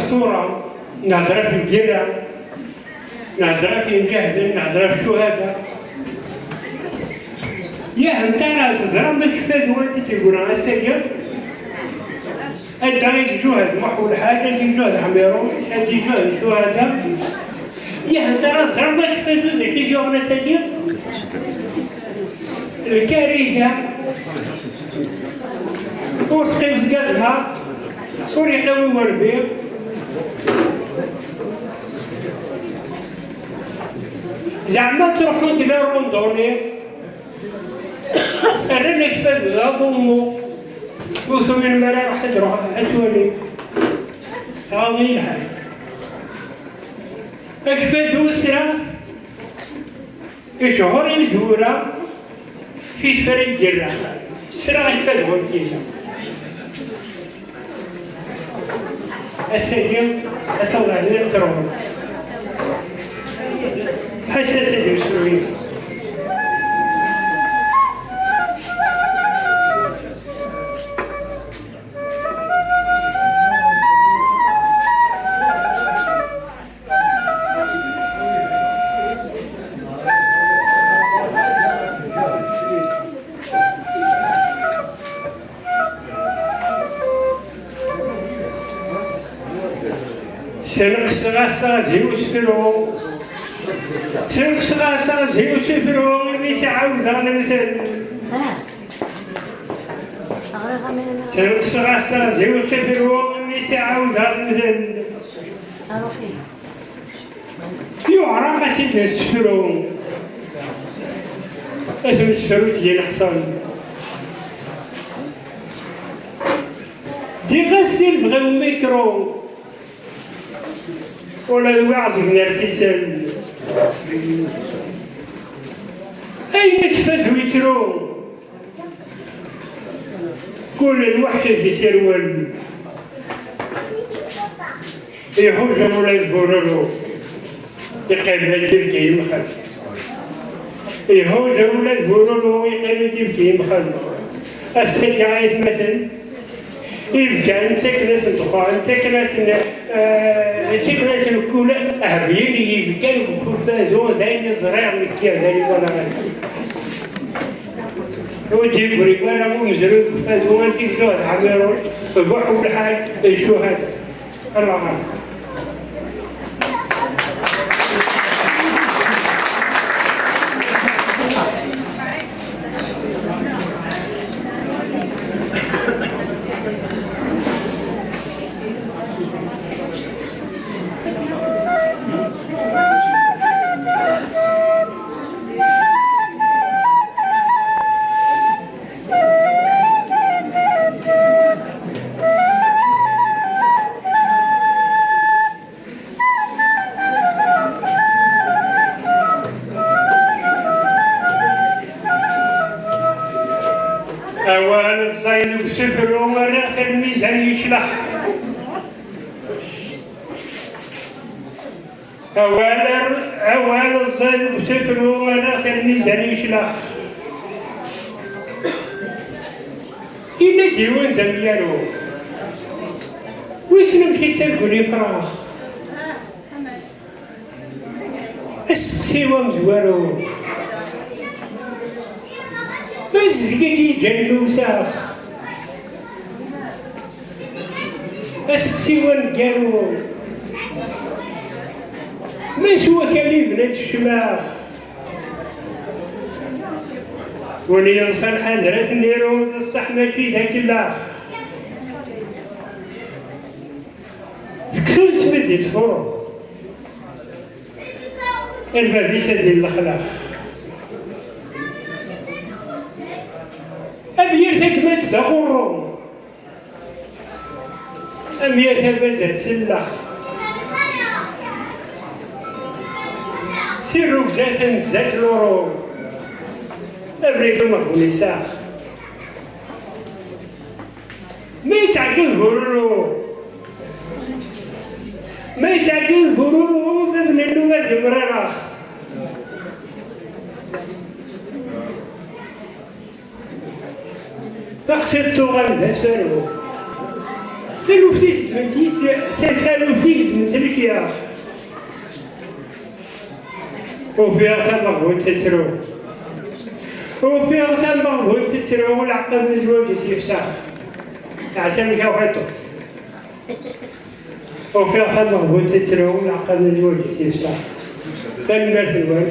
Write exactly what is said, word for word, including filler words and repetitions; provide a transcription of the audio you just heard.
Tura, nehder ɣef lgirra, nehder ɣef yimjahden, nehder ɣef ccuhada. Yah, anta ara teẓram d acu-t wanda i d-yeggran ass-agi? Anda i d-ijuhed Muḥ Welḥaǧ, anda i d-ijuhed Ɛmiruc, anda i d-ijuhed ccuhada? Yah, anta ara teẓram d acu-t d acu i d-yuɣen ass-agi? Lkariha ur teqqim tgazma, ur yeqqim uwerbi. Zeɛma ttruḥun-d la randonnée, rran akfad d aḍummu, ur tumin mi ara iruḥ ad iruḥ ad twali. Tɣaḍ-iyi lḥal. Akfad usraɣ-t. Icuhur i d-ura, fi tefra i d-yerra. Ssreɣ akfad wamek yella. Ass-agi, ass-a ur ɛziɣ ad truḥ. Ḥaca ass-agi usruy. Sneqseɣ-as aɣzi usefru. Sneqseɣ-as aɣzi usefru imi s-ɛawdeɣ lemtel. Sneqseɣ-as aɣzi usefru imi s-ɛawdeɣ lemtel. Yuɛer-aɣ ad tt-id-nessefru. Ad t-nessefru seg yineḥṣan. Ddiɣ-as di lebɣi umikru. Ula d wi ɛeẓgen ar sisal. Ayen akfad ur yettru. Kul lweḥc ad yesserwel. Iḥujer ula d bururu, yeqqim ad yibki yemxel. Iḥujer ula d bururu, yeqqim ad yibki yemxel. Ass-agi, aytmaten, ibkan ttaken-asen ddexxan, ttaken-asen, eh, ttaken-asen kul ahbel, yibkan deg ukurfadu, d ayen i ẓriɣ nekki, d ayen i walaɣ nekki. Ur d-yeggri wara umezruy deg ukurfadu, anti d Zuhd Ɛmiruc, d Buḥ Welḥaǧ, d Cuhada. Allah. Awal ẓẓay deg usefru, rriɣ-t lmizan yeclex. Awal, awal ẓẓay deg usefru, rriɣ-t lmizan yeclex. Yenna-d yiwen d amyaru. Wissen amek i ttargun ifrax? Aseqsi-w amezwaru. Ma zedgen-d yiǧan n uwsax. Aseqsi-w aneggaru. Ma s wakal i bnant ccmax. Win yeḍṣan ḥadret n irud, ṣṣeḥ mačči d akellax. Tekkes-it mi d-yettfuṛu. Lbab-is ad yellexlex. Am yir tagmat d aɣurru. Am yir tagmat d asellex. Tirrugza tanzat luru. Abrid umeɣbun isax. Ma yettɛeggiḍ bururu, ma yettɛeggiḍ bururu, bab n nnum ad yemrarax. Taqsiṭ tuɣal d asfaru. Taluft-ik d Taluft i yeddmen tlekya. Ufiɣ tameɣbut tettru. Ufiɣ tameɣbut tettru, leɛqed n zzwaǧ i tt-yefsex. Ɛsamek a Uḥiṭuṣ. Ufiɣ tameɣbut tettru, leɛqed n zzwaǧ i tt-yefsex. Tanemmirt-nwen.